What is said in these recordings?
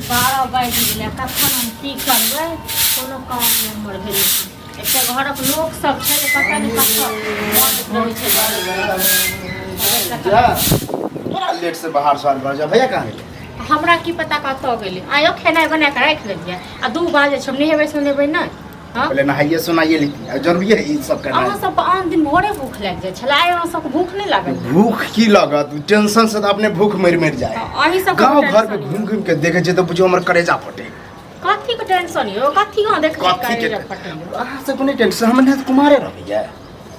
12 बाजि गेलै, कखन हम की करबै? कोनो काम नहि हमर भेलै। एकटा घरक लोक सब छै जे पता नहि कतऽ बजैत रहै छै। जा, बड़ा लेट से बाहर सवार भऽ जा। भैया कहाँ गेलै? हमरा की पता कतऽ गेलै। आयो खेनाइ बना कऽ राखि लेलियै आ 2 बाजै छै, हम नहेबै सुनेबै नहि? हाँ? पहिले नहाइए सुनाइए लिखी आ जरूरी है ई सब करना। अहाँ सबके आन दिन भोरे भूख लागि जाइ छलै, आइ अहाँ सबके भूख नहि लागल? भूख की लगत, टेंशन से तऽ अपने भूख मरि मरि जाए। हाँ, अहीं सबके गाँव घर में टेंशन। घूम घूम के देखे छियै तऽ बुझियौ हमर करेजा फटे। कथी के टेंशन यौ? कथी अहाँ देखै छियै? कथी के करेजा फटै यौ? अहाँ सबके नहि टेंशन, हमर नहि कुमारे रहैया।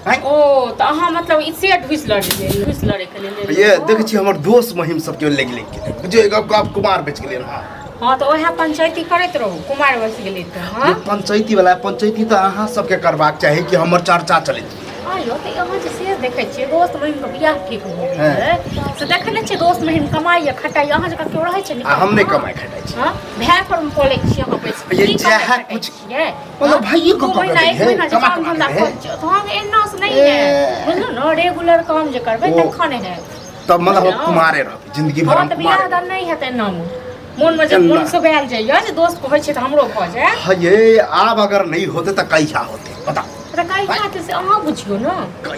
आँय? ओ तऽ अहाँ मतलब ई से ढुसि लड़ियै, ढुसि लड़ैके लेल ये लेलियै। देखै छियै हमर दोस्त महिम सबके लागि लागि गेलै, बुझियौ एगो गप कुमार बचि गेलै। हँ हँ, तऽ ओएह पंचायती करैत रहू, कुमार बचि गेलै तऽ। हँ ये पंचायती वाला पंचायती तऽ अहाँ सबके करबाक चाही कि हमर चर्चा चलैत। आयो तऽ अहाँ जे से देखै छियै दोस्त महिम के बियाह ठीक भऽ गेलै से देखै नहि छियै? दोस्त महिम कमाइए खटाइए, अहाँ जकाँ केओ रहै छै? आ हम नहि कमाइ खटाइ छी। हँ, भाय पर हम पलै छियै अहाँ पैसा। ये की कमाइ जएह खटाइ छियै? मतलब भाइये दू कऽ कऽ महीना दै एक है, महीना जे कमा काम कमा धंधा दै है। करै छियै तऽ हम एना से नहि ए। है, बुझलहुँ ने? रेगुलर काम जे करबै ओ। तखन है। तब मतलब हम बुझलहुँ? कुमारे रहबै जिंदगी भर। हँ हम तऽ बियाह कुमारे दान नहि हेतै एनामे। मोनमे जे एना। मोन सोगायल जाइए जे दोस्त कहै छै तऽ हमरो भऽ जाय। रहबै। ये आब अगर नहीं होते तऽ कैसा होते बताउ? तऽ कैसा हेतै से अहाँ बुझियौ ने।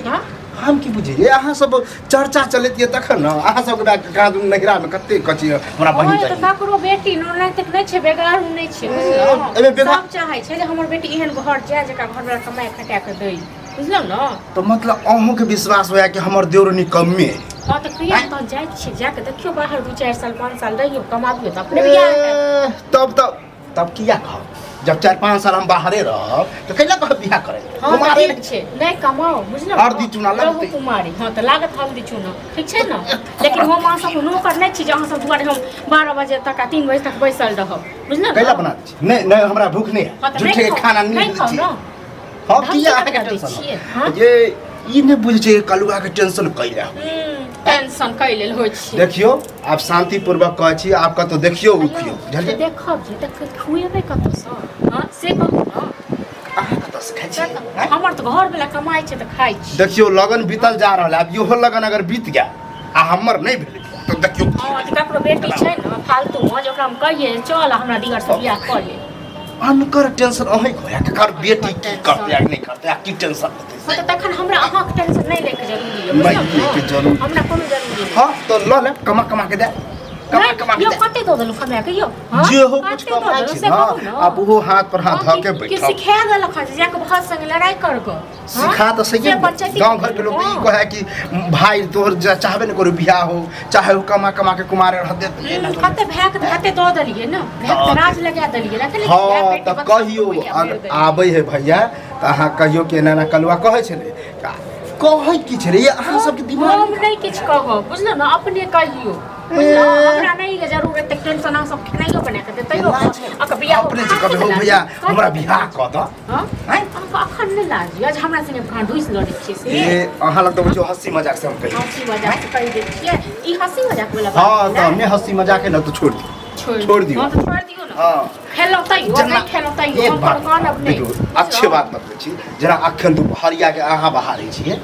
हँ हम की बुझिए, अहाँ सब चर्चा चलैत ये तखन ने। अहाँ सबके कहाँ दुनू नैहरामे कते कची हमरा बहिन ओए तऽ चाही। ककरो बेटी नोनाति नहि छै, बेगार नहि छै, बुझलहुँ? एहिमे बेगार- सब चाहै छै जे हमर बेटी एहन घर जाय जेकरा घरवला कमाए खटा कऽ दै, बुझलहुँ ने? तऽ मतलब अहूँके विश्वास होया कि हमर देवरनी कमे है? हँ तऽ किया तहन जाइ छियै? जाके देखियौ बाहर, 2 4 साल 5 साल रहियौ, कमाबियौ तऽ अपने बियाह हैत। ए, तब तऽ तब किया कहब? जब 4 5 साल हम बाहरे रहब तऽ कैला कहब बियाह करे? हँ तऽ कुमारे ठीक छै, नहि कमाउ, बुझलहुँ? हरदी चूना रहू लगतै। कुमारी। हँ तऽ लागत हल्दी चूना, ठीक छै ने? लेकिन हम अहाँ सब नौकर नहि छी जे अहाँ सब दुआरे हम 12 बजे तक आ 3 बजे तक बैसल रहब, बुझलहुँ कैला ने? बना दै छी? नहि नहि, हमरा भूख नहि हँ है। तऽ नहि झूठे के खाउ, खाना नहि नहि दै खाउ छी। ने। हम हम किया केना अहाँके दऽ दै टेंशन छियै, हँ? ये ई नहि बुझै छै कलुआ के टेंशन कैला। टेंशन कै लेल होइ छै? देखियौ, आब शांतिपूर्वक कहै छी, आब कतौ देखियौ उखियौ, बुझलियै? देखब जे देख खुएबै कतऽसँ? हँ से कहू ने। अहाँ कतऽसँ खाइ छियै? आँय? हमर तऽ घरवला कमाइ छै तऽ खाइ छी। देखियौ, लगन बीतल जा रहल है। आब इहो लगन अगर बीत गया आ हमर नहि भेलै तऽ देखियौ। हँ तऽ ककरो बेटी छै ने फालतूमे जे ओकरा हम कहियै चल हमरा दिगरसँ बियाह कऽ ले? अनकर टेंशन अहीं खोया, ककर बेटी की करतै आ नहि करतै आ की टेंशन हेतै से? हँ तऽ तखन हमरा अहाँके टेंशन नहि लैके जरूरी यऽ, नहि बुझलहुँ ने? लैके जरूरी। हमरा कोनो जरूरी नहि। हँ तऽ लऽ ले, कमा कमा के दे, कमा नहि, कमा के यौ दे। कते दऽ देलहुँ कमा के यौ? हँ? जे हो कुछ कते दऽ कमाइ देलहुँ छी से कहू ने ने। आब ओहो हाथ पर हाथ हँ, धऽ के कि बैठब। सिखा देलक हँ जे जाके भात संगे लड़ाइ कर गऽ? हँ? सिखा तऽ सही से पंचायती गाँव घर के लोग तऽ ई कहै कि भाई तोहर चाहबे ने करू बियाह हो, चाहे ओ कमा कमा के कुमारे रह दे। कते भाय के कते दऽ देलियै ने, भाय के राज लगा देलियै, रखले हँ तऽ कहियो अगर आबै है भैया तऽ अहाँ कहियो कि एना एना कलुआ कहै छलै। कहै की छलै? ये अहाँ सबके दिमाग हम नहि किछु कहब, बुझलहुँ ने? अपने कहियो, बुझलहुँ? हमरा नहि ये जरूरत एतेक टेंशन। अहाँ सब खेनाइयो बना कऽ देतैयो अकर बियाह अपने से कहबै, हो भैया हमरा बियाह कऽ दऽ। हँ अहाँके अखन नहि लाज यऽ जे हमरा संगे अहाँ ढुसि लड़ै छियै से? ए अहाँ लग तऽ बुझियौ हँसी मजाक से हम कहि हँसी मजाक से कहि दै छियै? ई हँसी मजाक वाला बात हँ तऽ भेलै? नहि हँसी मजाक है ने तऽ छोड़ दियौ। छोड़ दियौ। हँ तऽ छोड़ि दियौ ने। हँ खेलहुँ तैयो, जेना नहि खेलहुँ तैयो एक हम बात कोनो कानब नहि। देखियौ, अच्छे बात बतबै छी, जेना अखन दुपहरिया के अहाँ बहारै छियै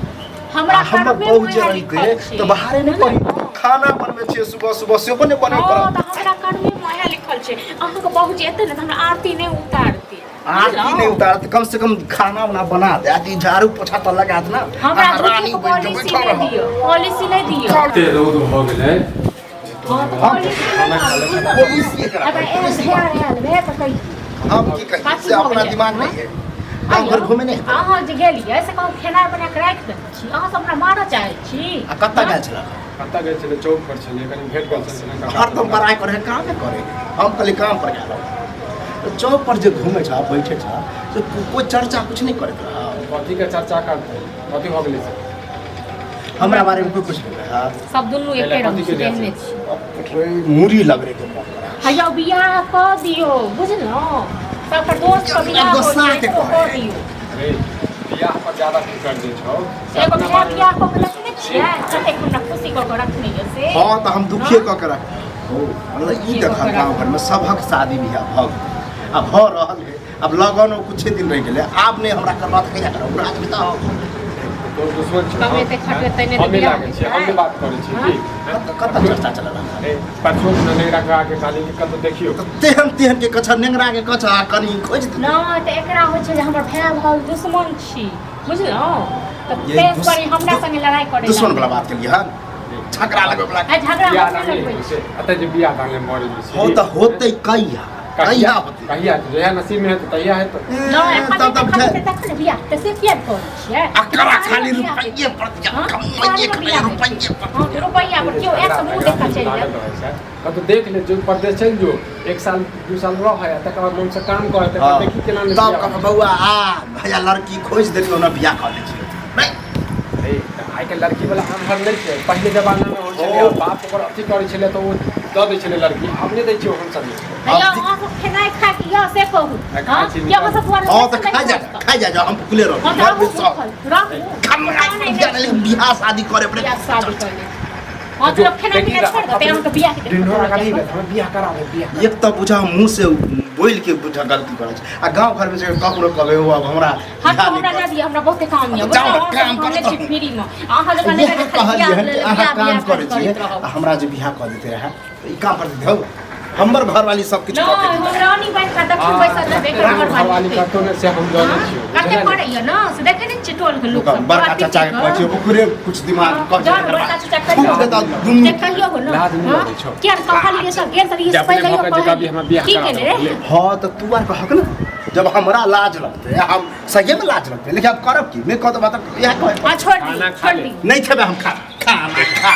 हमरा आ हमर कर्मे बहू जे उएह रहितै लिखल छै। तऽ बहारे नहि पड़ी, खाना बनबै छियै सुबह सुबह सेहो नहि बनबै हँ पड़त। तऽ हमरा कर्मे मे उएह लिखल छै। अहाँके बहू जे एतै ने तऽ हमरा आरती नहि उतारतै। आरती नहि उतारत, कम से कम खाना उना बना दे, ई झाड़ू पोछा तऽ लगा दे ना। हमरा अहाँ रानी झूठे बनि के पॉलिसी बैठल नहि रहब। दियौ, पॉलिसी नहि दियौ। एते रौद भऽ गेलै। हँ तऽ पॉलिसी नहि मांगू, बुझलहुँ? पॉलिसी एकरा अगर एहन पॉलिसी भेल आयल भेल तऽ कहियौ। हम की कही कथी से भऽ अपना गेलै? दिमाग हँ? नहीं है, गाँव घर घूमे नहीं। अहाँ जे गेलियै से कहू, खेनाइ बना कऽ राखि देने छी, अहाँ सब हमरा मारऽ चाहै छी? आ कतऽ गेल छल? कतऽ गेल छलै? चौक पर छलियै, कनि भेट गेल छलै काका। हरदम बड़ाइ करे, कामे करे। हम कहली काम पर गेल रहौं। तऽ चौक पर जे घूमे छ बैठे छ से कोइ चर्चा कुछ नहीं करैत रह? कथी के चर्चा करतै? कथी भऽ गेलै से? हमरा बारे में कोई कुछ नहीं रहा। सब दुनू एके रंग छी, तेहने छी। मूड़ी लग रहे के मोन करा। हैया बियाह कऽ दियौ, बुझलहुँ? सबके दोस्त के बियाह होइ गोस्सा छै, के एकरो कहै। कऽ दियौ। अरे बियाह पर ज्यादा फिकर जे छौ से एगो अपना भाय बारे मे बियाह कऽ के रखने छियै, कतेक हमरा खुशी कऽ के रखने यऽ से। हाँ तऽ हम दुखिए कऽ के रख मतलब ई दुखिए देख कऽ के गाँव घरमे सभक शादी बियाह भऽ गेल आ भऽ रहल है। अब लगनो कुछे दिन रहि गेलै। आब नहि हमरा करबा तऽ कहिया करब? राज बिताओ। तोर दुश्मन छी। कमेतै, खटेतै नहि तऽ हमे बियाह लागै छियै, हेतै। हमे बात करै छियै की? कत कत चर्चा चलल हन? ए, परसू नेंगरा के आके कहली कि कतौ देखियौ। तऽ तेहन तेहन के कछ नेंगरा के कछ आ कनि खोजि देतै। नहि तऽ एकरा होइ छै जे हमर भाय भाव दुश्मन छी, बुझलहुँ? तऽ ये तें पर हमरा संगे लड़ाइ करै दुश्मन वाला बात केलियै हन, झगड़ा लगबै वाला। आ झगड़ा बियाह हम दान नहि नहि लगबै होइ छी। छै। एतऽ जे बियाह दान ले मरै जे छी। हो तऽ होतै कहिया? कहिया होतै? कहिया जहिया नसीब में हेतै तहिया हेतै। नहि, ए, तब तब एखन तखन ने बियाह तऽ से किया करै छियै? अकरा खाली बियाह हेतै। रुपैये पर दिया, हाँ, कमाइए खाली खाली बियाह रुपैये हेतै। पर। हाँ, रुपैआ पर केओ एक मुँह देख कऽ चलि लागल जायत। रहै छै। कतौ देख ले, जो परदेश चलि जो, 1 साल 2 साल रह है, तकर बाद मन से काम कर, तकर बाद देखी केना नहि तब बियाह कह बौआ आ भैया लड़की खोजि देलियौ ने, बियाह कऽ लै छियौ। नहि हे, तऽ आइ काल्हि लड़की वाला आमहर नहि छै। पहिले जमाना मे होइ छलै, ओ। बाप ओकर अथी करै छलै तऽ ओ दऽ दै छलै लड़की, आब नहि दै छै ओहन सब। हैया अहाँ सब खेनाइ खा के यऽ से कहू। खाइ हाँ छी। किया अहाँ सब दुआरे हाँ तऽ खा जा, खा जा, हम भुखले रहब। हाँ तऽ घर रहू में सब भूखल, रहू। कमरा खाना पर नहि। लेकिन बियाह शादी करे पड़े। बियाह शादी कर ले। हाँ तऽ लोक खेनाइ पीनाइ छोड़ि देतै, अहाँके बियाह के ढिंढोरा करी, हमरा बियाह करा दे बियाह। एक तऽ बुझा मुँह से बोलि के बुझा गलती करै छै आ गाँव घरमे जे ककरो कहबै ओ अब हमरा हाँ बियाह तऽ नहि हमरा कर। नहि दिअ, हमरा बहुते काम यऽ। जाउ ने, बुझलहुँ, काम हम करऽ नहि छी तऽ। फ्रीमे। अहाँ जकाँ नहि इएह जे खाली कहलियै बियाह हन कि लेल अहाँ बियाह काम बियाह करै छियै करैत रहब। आ हमरा जे बियाह कऽ देते रहए तऽ ई काम करते हौ, हमर घरवाली सब किछु कऽ के नहि, हम देतै। रानी बनि कऽ दक्षिण बैसल रहबै, एकर घरवाली घरवाली कतौ नहि, से हम जानै छियौ। कते करैया ने से देखै नहि छियै टोलके लोक सब। बड़का चाचा के कहै छियै, ओकरे कुछ दिमाग कह जाउ ने, बड़का चाचा कहियौ। फूक देता दुनू। जे कहियौ ने। लाज नहि हाँ? लगै छौ। किया ने कहलियै सब गेल तऽ जे ई अपने पहिले भऽ के जे कभी हमरा बियाह की करा केने देबो, रे? ले। हाँ तऽ तू आर कहक ने, जब हमरा लाज लगतै, हम सहिए में लाज लगतै, लेकिन अब करब की? नहि कहत बात इएह कहै। हाँ छोड़ दी, खाना खा छोड़ ले। दी। नहि खेबै हम, खा खाना खा।